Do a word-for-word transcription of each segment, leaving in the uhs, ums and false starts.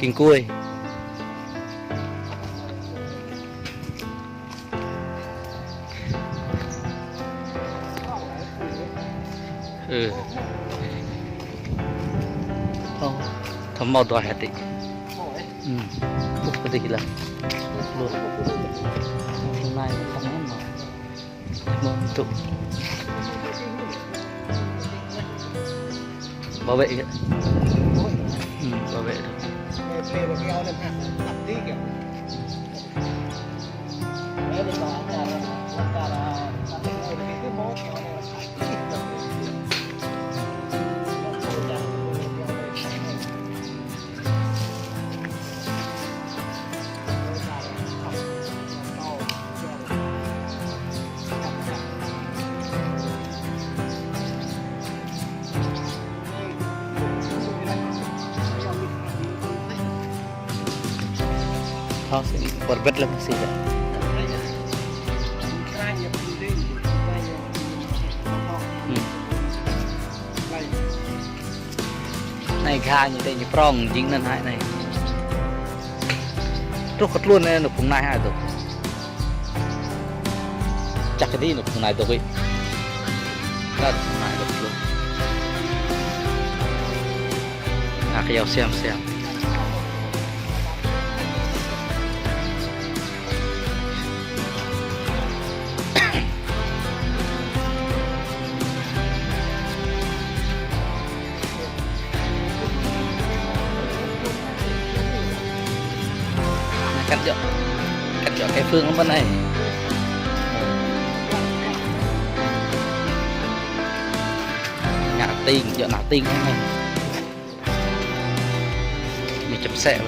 Kinh Kuôi. Ừ. Thâo, thâo mâo dua hĕ ti. Ừ. Ƀuh kơ dih lah. Lu. Hôm nay thăm lắm mà. Mâo tŭ. Bảo vệ kìa. Ừ, bảo vệ được. Thâo sĭt, pơrbĕt leh mơh sĭt. Hmm. Anei gha ñu dê ñu prŏng jing anăn hĕ anei. Truh kơ tluôn anei nôk phung nai hĕ dôk. Čăk kơ dih nôk phung nai dôk ih. Năn phung nai dôk tluôn. Ngă kyâo siam siam. Cắt dọ, cắt dọ cái phương lắm bên này. Ngă ting, dọ ngă ting lắm này. Mì chấm sẹo.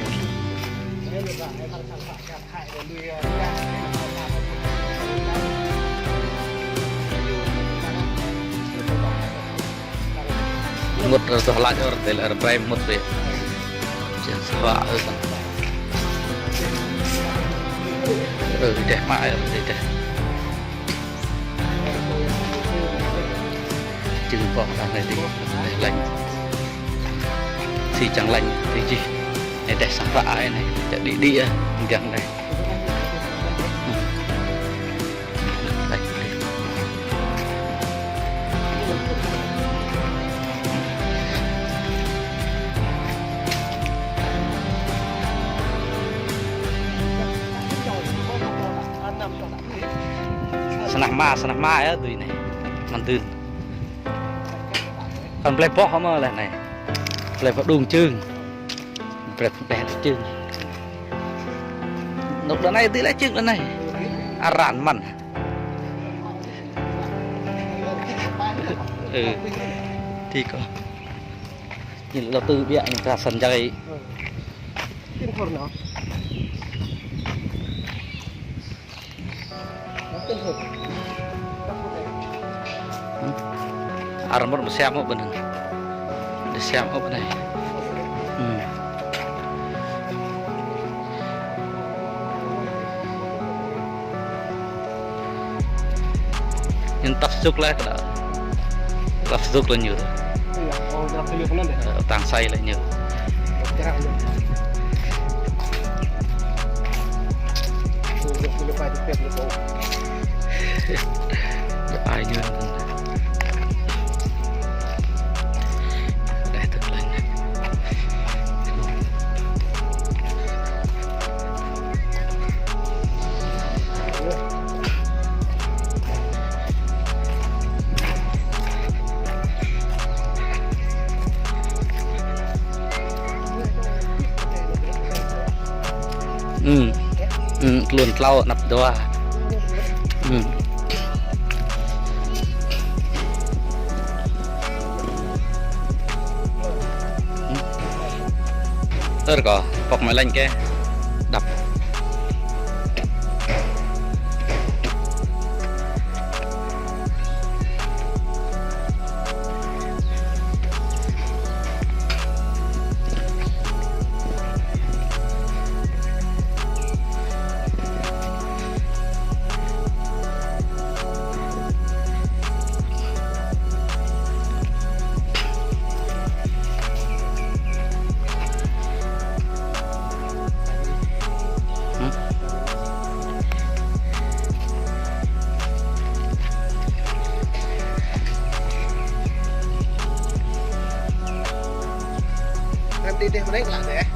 Mŭt rơtuh lač ôh, tê lĕ rơbrei mŭt rê. Čiăng sua ơ kan. Ơ, dih mă ơ, dih. Čưng pŏk anei dih, dih lač. Si čiăng lač, dih jih. Anei dih sang hră ai anei, čă đĭ đĭ ơ, mgang anei. Snăk ma, snăk ma ya, dui anei. Măn dưn. Kăn blei boh mơh leh anei. Blei boh đung čưng. Blei boh đeh čưng. Nôk đa anei dưi leh čưng đa anei. Aran măn. Ừ. Thì có. Nhìn đầu tư biă, nhìn ra sân chơi. Armut msiam ôh bơnăn. Msiam ôh bơnai. Hmm. Ñu tăp suk leh kơ. Tăp suk leh ñu. Ơ, tang sai leh ñu. Ai ñu. Đeh tơk leh. Ừ. Ừ, tluôn tlâo anăp dua. Ừ. Tơr kơ, pŏk mă lĕ kơ. Đăp. Dih mnêč lă dih.